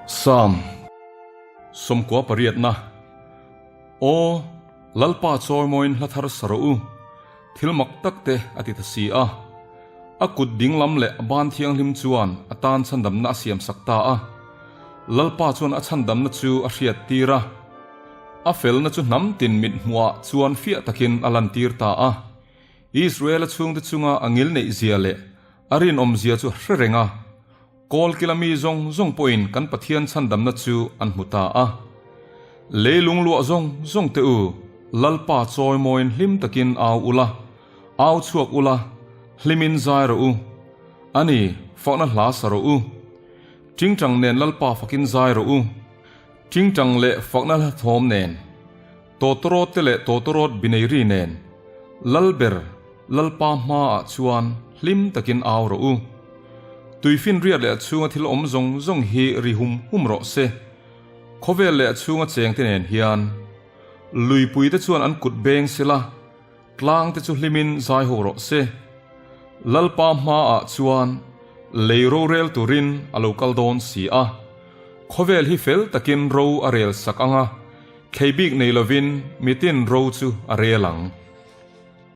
Psalm 98 na Aw, Lalpa chawimawiin hla thar sa rawh u, thil mak tak te a ti ta si a. A kut dinglam leh a ban thianghlim chuan a tan chhandamna a siamsak ta a. Lalpa chuan a chhandamna chu a hriat tir a. A felna chu hnam tin mit hmuhah chuan fiah takin a lantir ta a. Israela chhungte chunga a ngil neih zia leh a rinawm zia chu a hre reng a. Kawl kila mi zawng zawng pawhin kan Pathian chhandamna chu an hmu ta a. Leilung luah zawng zawng te u, Lalpa chawimawiin hlim takin au ula, au chhuak ula, hlimin zai rawh u. A ni, fakna hla sa rawh u. Tingtang nen Lalpa fakin zai rawh u. Tingtang leh fakna hla thawm nen, tawtawrawt te leh tawtawrawt bineiri nen, Lalber, Lalpa hmaah chuan hlim takin au rawh u. Tuifinriat leh a chhunga thil awm zawng zawng hi ri hum hum rawh se. Khawvel leh a chhunga chengte nen hian luipuite chuan an kut beng sela, tlangte chu hlimin zai ho rawh se. Lalpa hmaah chuan lei rorel turin a lo kal dawn si a. Khawvel hi fel takin ro a rel sak ang a, thlei bik nei lovin mitin ro chu a rel ang.